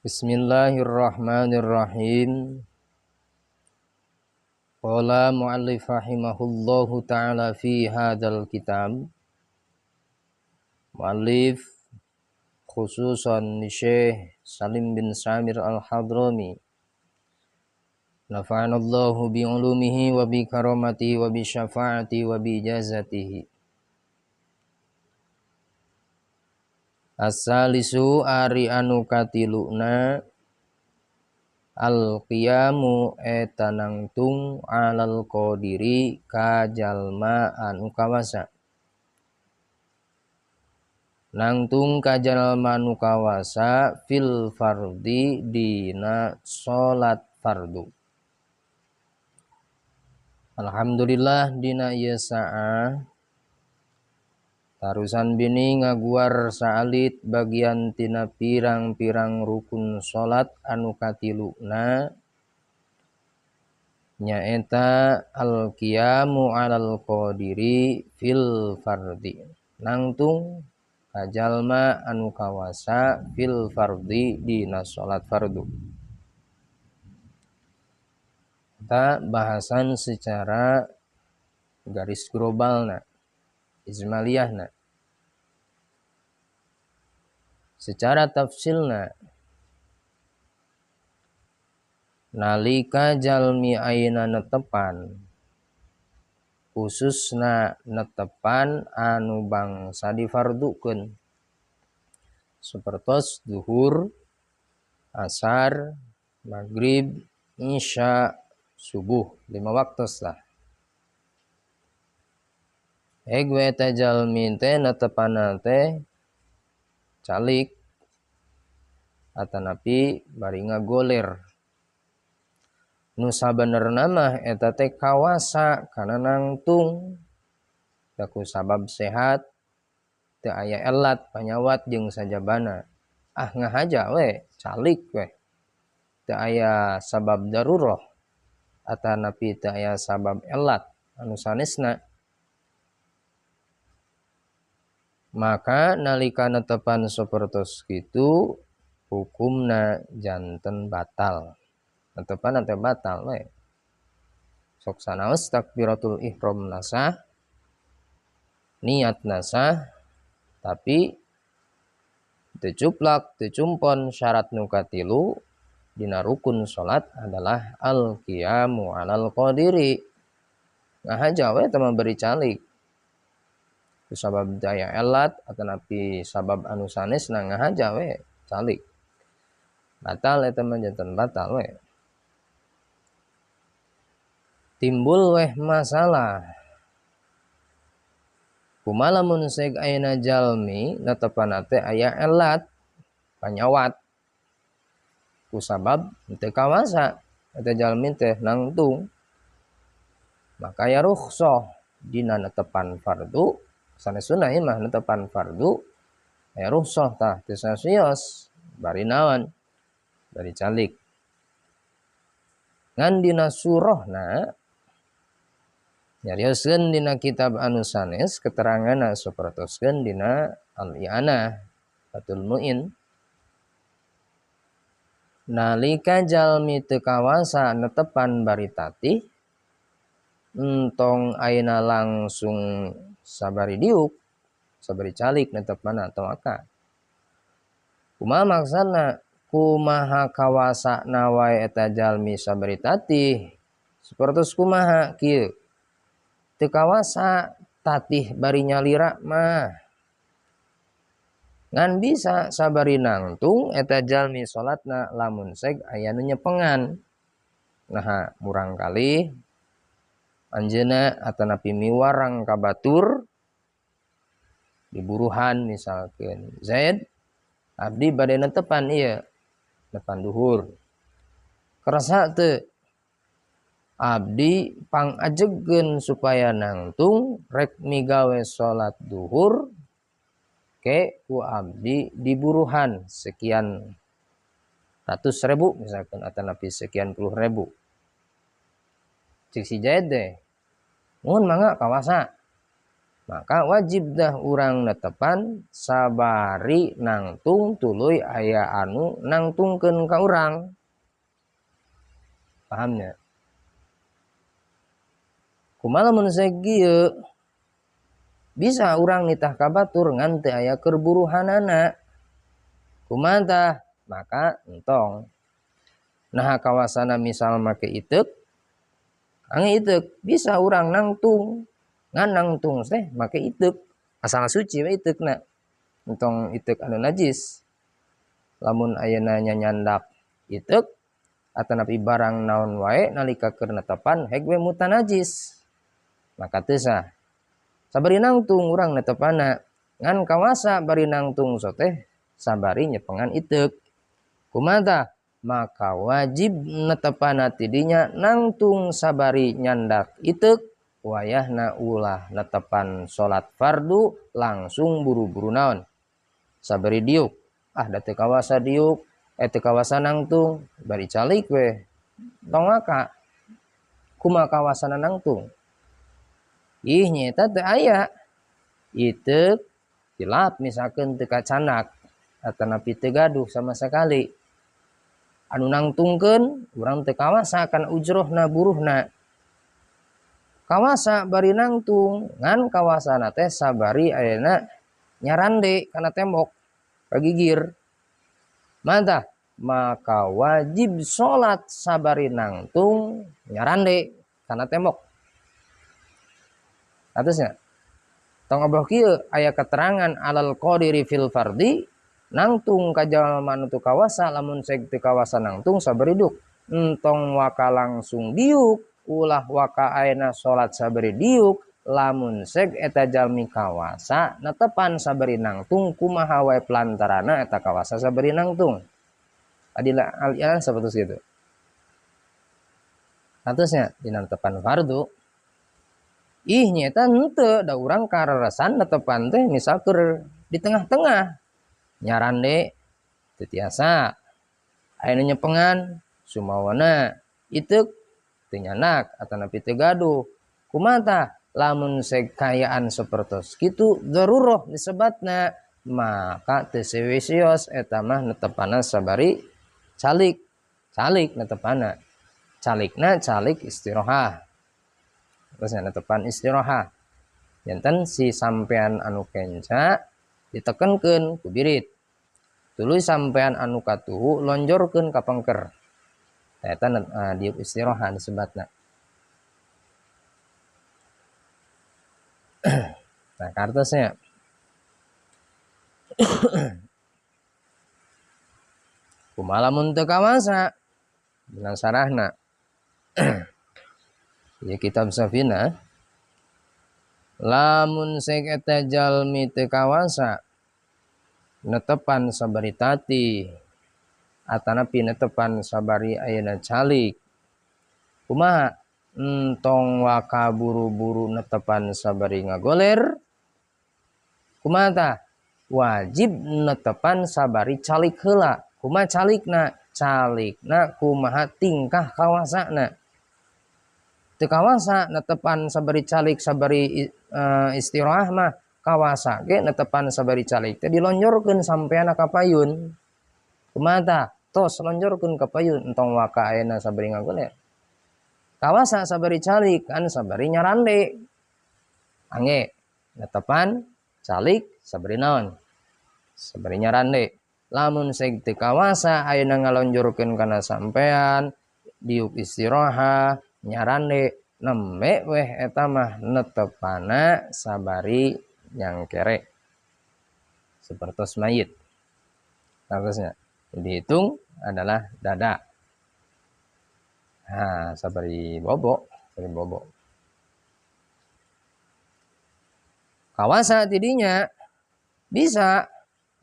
Bismillahirrahmanirrahim. Qala mu'allif rahimahullahu ta'ala fi hadzal kitab. Mu'allif khususan Syekh Salim bin Samir Al-Hadrami. Nafa'anallahu bi'ulumihi wa bi karamatihi wa bi syafaati wa bi ijazatihi. As-salisu ari anu katiluna al-qiyamu eta nangtung alal qadiri ka jalma anu kawasa. Nangtung ka jalma anu kawasa fil fardi dina salat fardu. Alhamdulillah dina ieu saah tarusan bini ngaguar saalit bagian tina pirang-pirang rukun salat anu katiluna nyaeta al-qiyamu 'alal qadiri fil fardi, nangtung ka jalma anu kawasa fil fardi dina salat fardu. Kita bahasan secara garis globalna, ijmaliyahna. Secara tafsilna, nalika jalmi ayeuna netepan, khususna netepan anu bangsa difardukeun sapertos zuhur, asar, magrib, isya, subuh, 5 waktu lah. Gue eta jalmi teh netepanna teh calik atanapi bari ngagoler. Nu sabenerna mah eta teh kawasa kana nangtung ku sabab sehat teu aya elat panyawat jeung sajabana. Ah ngahaja we calik we teu aya sabab darurah atanapi teu aya sabab elat anu sanesna. Maka nalika netepan sapertos kitu hukumna janten batal. Netepan teh batal we. Sok sanaos takbiratul ihram nasah, niat nasah, tapi teu cuplak, teu cumpon syarat nu katilu dina rukun salat adalah al-qiyamu 'alal qadiri. Ngahaja we teh beri calik. Sabab daya elat atanapi sabab anu sanes na ngahaja we calik. Batal eta mah janten batal we. Timbul weh masalah. Kumaha lamun seg ayeuna jalmi netepanna teh aya elat panyawat. Ku sabab teu kawasa eta jalmi teh nangtung. Maka ya rukhsah dina netepan fardu sanes sunah ieu mah netepan fardu aya rukhsah tah teu sasios bari naon bari calik. Ngan dina surahna nyarioskeun dina kitab anu sanes keteranganna sapertoskeun dina Al-I'anah Fathul Mu'in. Nalika jalmi teu kawasa netepan bari tatih entong ayeuna langsung sabari diuk sabari calik netepanna atau aka. Kumaha maksana kumaha kawasa wae eta jalmi sabari tatih sapertos kumaha kieu teu kawasa tatih bari nyalira mah ngan bisa sabari nangtung eta jalmi salatna lamun seg aya nu nyepengan. Naha murang kali anjeunna atanapi miwarang ka batur diburuhan misalkeun Zaid abdi bade netepan ieu nepan duhur kerasa teu abdi pangajegkeun supaya nangtung rek migawe salat duhur ke ku abdi diburuhan sekian ratus ribu misalkan atanapi sekian puluh ribu. Cik si Zaid deh, mun mangga kawasa. Maka wajib dah urang netepan sabari nangtung tuluy aya anu nangtungkeun ka urang. Pahamnya? Kumaha lamun sakieu bisa urang nitah ka batur ngan teu aya keur buruhanana. Kumaha tah? Maka entong. Nah kawasana misal make iteuk, angge iteuk bisa urang nangtung. Ngan nangtung teh make iteuk, asal suci we iteukna. Entong iteuk anu najis. Lamun ayeuna nyanyandak iteuk atanapi barang naon wae nalika keur netepan heg we mutanajis. Maka teu sah. Sabari nangtung urang netepana ngan kawasa bari nangtung soteh sabari nyepengan iteuk. Kumaha tah? Maka wajib netepana tidinya nangtung sabari nyandak iteuk wayahna ulah netepan salat fardu langsung buru-buru naon sabari diuk. Ah da teu kawasa diuk, teu kawasa nangtung bari calik we tong waka. Kumaha kawasana nangtung? Ih nyaeta teu aya iteuk tilap misalkeun teu kacanak atanapi teu gaduh sama sekali. Anu nangtungkeun urang teu kawasa kana ujrohna buruhna. Kawasa bari nangtung ngan kawasana teh sabari ayeuna nyarande kana tembok kagigir. Mantah maka wajib salat sabari nangtung nyarande kana tembok. Atasnya tong abah kieu aya keterangan alal qadiri fil fardi nangtung ka jalma nu teu kawasa lamun seg teu kawasa nangtung sabari diuk. Entong waka langsung diuk ulah waka ayeuna salat sabari diuk lamun seg eta jalmi kawasa netepan sabari nangtung kumaha wae pelantarana eta kawasa sabari nangtung. Adila al-i'lan sapertos kitu. Atasnya dina netepan fardu. Ih nyaeta henteu da urang kararesan netepan teh misal keur di tengah-tengah nyarande teu tiasa ayeuna nyepengan sumawana iteuk teu nyanak atanapi teu gaduh. Kumaha tah? Lamun sekayaan sapertos kitu daruroh disebatna maka teu sewesios eta mah netepana sabari calik. Calik netepana. Calikna calik istirohah. Terus netepan istirohah. Janten si sampean anu kenca ditekenkeun ku birit. Tuluy sampean anu katuhu lonjorkeun ka pengker. Eta diuk istirohah disebatna. Nah, kartosnya. Kumaha lamun teu kawasa? Dina sarahna. Ya kitab Safina. Lamun sek eta jalmi teu kawasa netepan sabari tati atanapi netepan sabari ayeuna calik. Kumaha? Entong waka buru-buru netepan sabari ngagoler. Kumaha tah? Wajib netepan sabari calik heula. Kumaha calikna? Calikna kumaha tingkah kawasana. Teu kawasa netepan sabari calik sabari istirahat mah kawasa ge netepan sabari calik teh dilonjorkeun sampeana ka payun. Kumaha tah? Tos lonjorkeun ka payun entong waka ayeuna sabari ngagoler. Kawasa sabari calik kan sabari nyarande. Angge netepan calik sabari naon? Sabari nyarande. Lamun seg teu kawasa ayeuna ngalonjorkeun kana sampean diuk istirahat nyarande nembe weh eta mah netepana sabari nyangkere sapertos mayit. Harusnya dihitung adalah dada. Nah, sabari bobo, sabari bobo. Kawasa tidinya bisa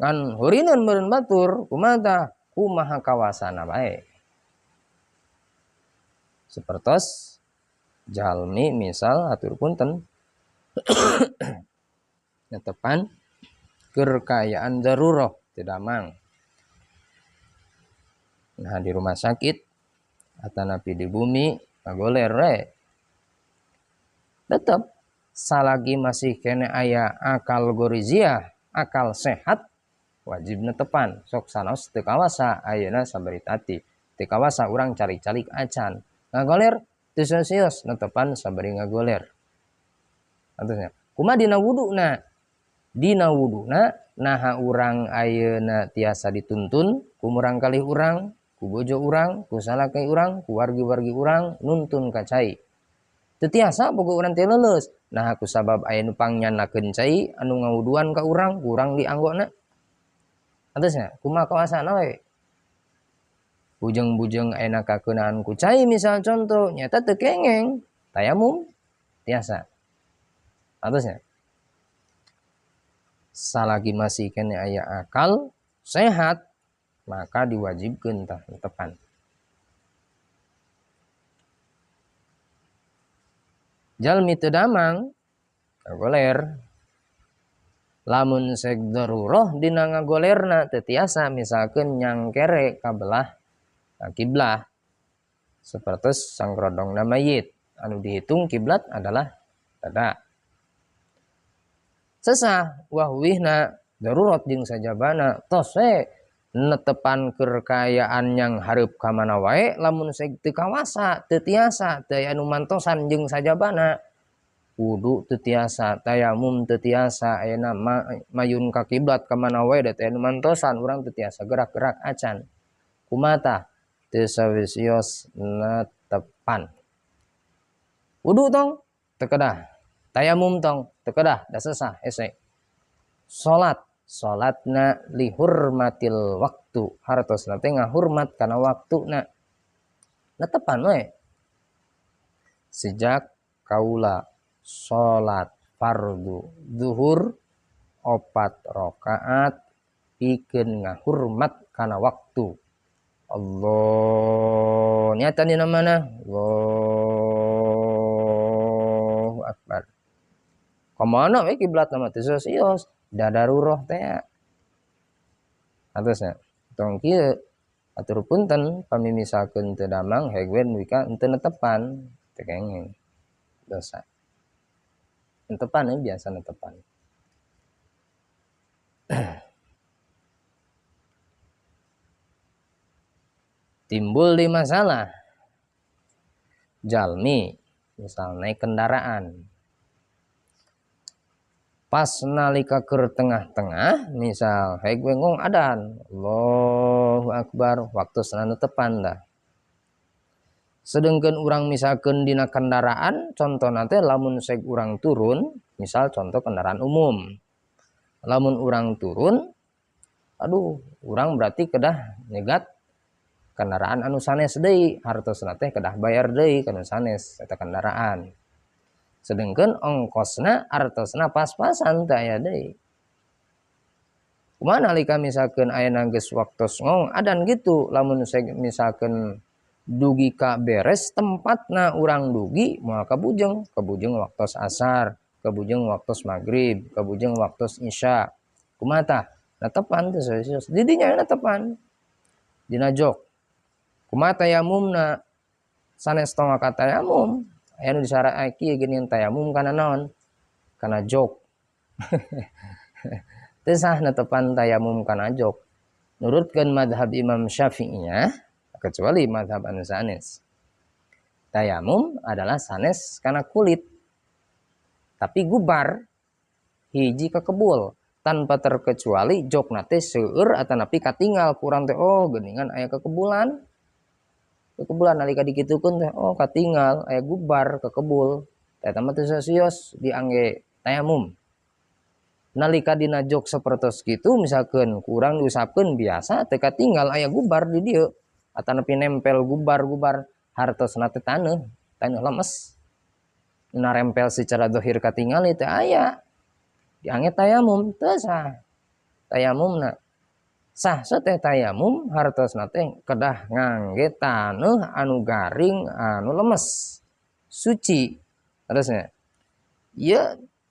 kan hurineun meureun batur kumaha tah? Kumaha kawasana bae. Sapertos jalmi misal atur punten netepan keur kaayaan daruroh teu damang. Nah di rumah sakit atanapi di bumi ngagoler we. Tetep Salagi masih kene aya akal goriziah, akal sehat, wajib netepan. Sok sanaos teu kawasa ayeuna sabari tati. Teu kawasa urang calik-calik acan. Ngagoler teu sosios netepan sabari ngagoler. Artinya, kumaha dina wuduna? Dina wuduna naha urang ayeuna tiasa dituntun ku murang kalih urang, ku bojo urang, ku salaki urang, ku wargi-wargi urang nuntun ka cai. Teu tiasa boga urang teh leuleus. Nah ku sabab aya nu pangnyandakeun cai anu ngawuduan ka urang, kurang dianggona. Atasnya kumaha kawasana we? Bujeng-bujeng ayeuna kakeunaan ku cai misal contoh nyata teu kengeng, tayamum tiasa. Atasnya salagi masih kene aya akal sehat maka diwajibkeun tah tepan. Jalmi teu damang ngagoler. Lamun sek darurah dina ngagolerna teu tiasa misalkeun nyangkere ka belah kiblah sapertos sangrodongna mayit anu dihitung kiblat adalah dada. Sesah wahwihna darurat jeung sajabana tos we netepan keur kaayaan yang hareup ka mana wae lamun sek teu kawasa teu tiasa teu aya anu mantosan jeung sajabana wudu teu tiasa tayamum teu tiasa ayeuna mayun ka kiblat ka mana wae da teu aya anu mantosan urang teu tiasa gerak-gerak acan kumaha tah teu sawisios netepan wudu tong teu kedah tayamum tong teu kedah da sesah hese salat salatna lihurmatil waktu hartosna teh ngahurmat kana waktuna netepan we sejak kaula salat fardu zuhur 4 rakaat pikeun ngahurmat kana waktu Allah niatan dina mana Allahu akbar kamana we kiblatna mah teu sosios da daruroh teh atasna tong kieu atur punten pami misalkeun teu damang heg we wika henteu netepan teu kenging dosa netepan we biasa netepan timbul di masalah jalmi misal naik kendaraan pas nalika keur tengah-tengah misal heg we ngong adan Allahu akbar waktu sana netepan dah sedengkeun urang misalkeun dina kendaraan contohna teh lamun seg urang turun misal contoh kendaraan umum lamun urang turun aduh urang berarti kedah nyegat kendaraan anu sanes deui hartosna teh kedah bayar deui kana sanes eta kendaraan sedengkeun ongkosna artosna pas-pasan teu aya deui kumaha nalika misalkeun ayeuna geus waktos ngong adan gitu lamun misalkeun dugi ka beres tempatna urang dugi moal kabujeng kabujeng waktos asar kabujeng waktos maghrib kabujeng waktos isya kumaha tah netepan teh serius di dinya netepan dina jok kumaha tayamumna sanes tong ka tayamum aya nu disarae kieu geuning tayamum kana naon kana jok teu sah netepan tayamum kana jok nurutkeun mazhab Imam Syafi'iyah kecuali mazhab anu sanes tayamum adalah sanes kana kulit tapi gubar hiji ka kebul tanpa terkecuali jokna teh seueur atanapi katinggal kurang teh oh geuningan aya kekebulan kekebulan nalika dikitukeun teh oh katinggal aya gubar kekebul eta mah teu sasios diangge tayamum nalika dina jok sapertos kitu misalkeun kurang diusapkeun biasa teh katinggal aya gubar di dieu atanapi nempel gubar-gubar hartosna teh taneuh taneuh lemes narempel secara zahir katingali teh aya diangge tayamum teu sah tayamumna sah teh tayamum hartosna teh kedah ngangge taneuh anu garing anu lemes suci terusnya ieu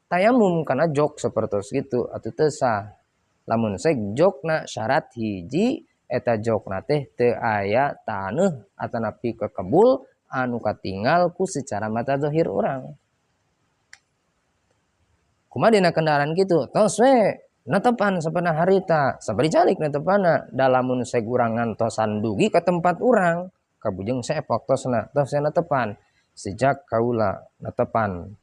tayamum kana jok sapertos kitu atuh teu sah lamun sek jokna syarat hiji eta jokna teh teu aya taneuh atanapi kekebul anu katinggal ku secara mata zahir urang. Kumaha dina kendaraan kitu tos we netepan sapana harita sabari calik netepana dalamun seg urang ngantosan dugi ka tempat urang kabujeng seep waktosna tos netepan sejak kaula netepan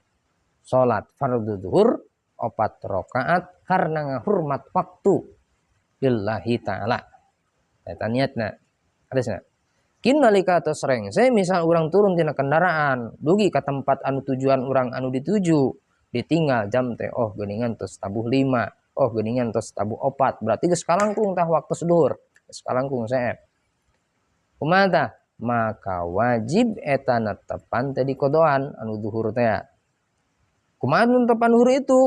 salat fardu zuhur 4 rakaat karena ngahormat waktu lillahi ta'ala. Eta niatna. Hadisna. Kin nalika tos rengse misal urang turun tina kendaraan dugi ka tempat anu tujuan urang anu dituju ditinggal jam teh oh geuningan tos tabuh 5 oh geuningan tos tabuh 4 berarti geus kalangkung tah waktu zuhur geus kalangkung seep. Kumaha tah? Maka wajib eta netepan teh dikodoan anu zuhur teh. Kumaha netepan zuhur itu?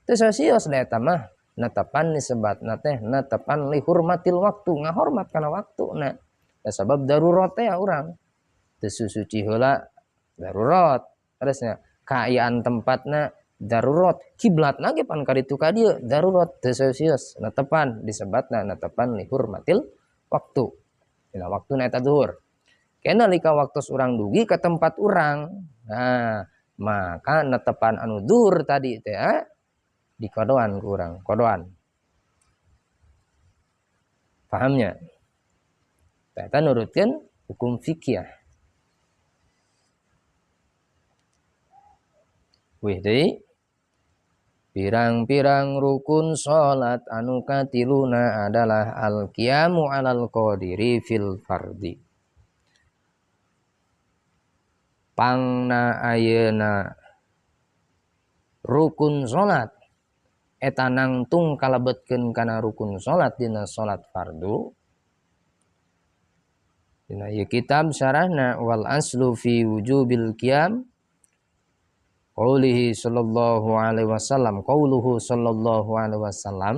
Teu sasios da eta mah netepan disebatna teh netepan li hurmatil waktu ngahormat kana waktuna. Da sabab darurat teh urang teu susuci heula darurat terusnya kaayaan tempatna darurat kiblatna ge pan ka ditu ka dieu darurat teu sasios netepan disebatna netepan li hurmatil waktu. Dina waktuna eta zuhur. Kena lika waktu urang dugi ke tempat urang. Nah, maka netepan anu zuhur tadi teh dikodoan ku urang, kodoan. Pahamnya? Eta nurutkeun hukum fikih. Wih deui pirang-pirang rukun salat anu katiluna adalah al-qiyamu 'alal qadiri fil fardi. Pangna ayeuna rukun salat eta nangtung kalebetkeun kana rukun salat dina salat fardu. Dina ieu kitab syarahna wal aslu fi wujubil qiyam qaulihi sallallahu alaihi wasallam qauluhu sallallahu alaihi wasallam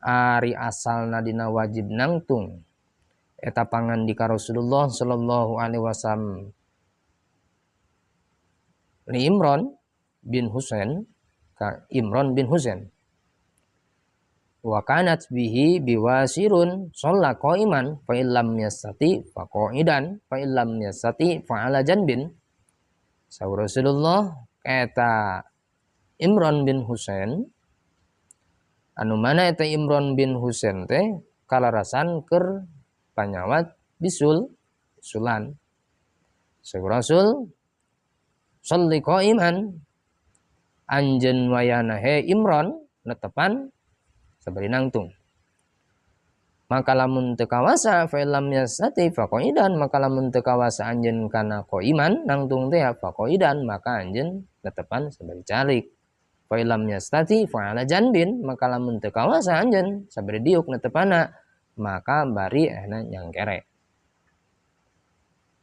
ari asalna dina wajib nangtung eta pangandika Rasulullah sallallahu alaihi wasallam li Imran bin Husain ka Imran bin Husain wa kanat bihi biwasirun shalla qaiman fa illam yastati fa qa'idan fa illam yastati fa ala janbin. Saur Rasulullah eta Imran bin Husain anu mana eta Imran bin Husain teh kalarasan keur panyawat bisul sulan. Saur Rasul sholli qaiman anjeun wayana he Imran netepan sabari nangtung. Maka lamun teu kawasa fa illam yastati fa qaidan maka lamun teu kawasa anjeun kana qaiman nangtung teh fa qaidan maka anjeun netepan sabari calik. Fa illam yastati fa ala janbin maka lamun teu kawasa anjeun sabari diuk netepana maka bari ehna nyangkere.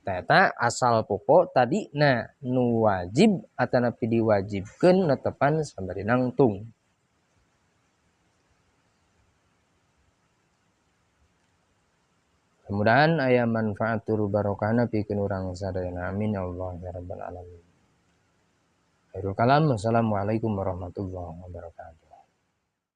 Eta asal pokok tadi na nu wajib atanapi diwajibkeun netepan sabari nangtung. Mudah-mudahan aya manfaatur barokahna pikeun urang sadayana. Amin ya Allah ya rabbal alamin. Akhirul kalam, wassalamualaikum warahmatullahi wabarakatuh.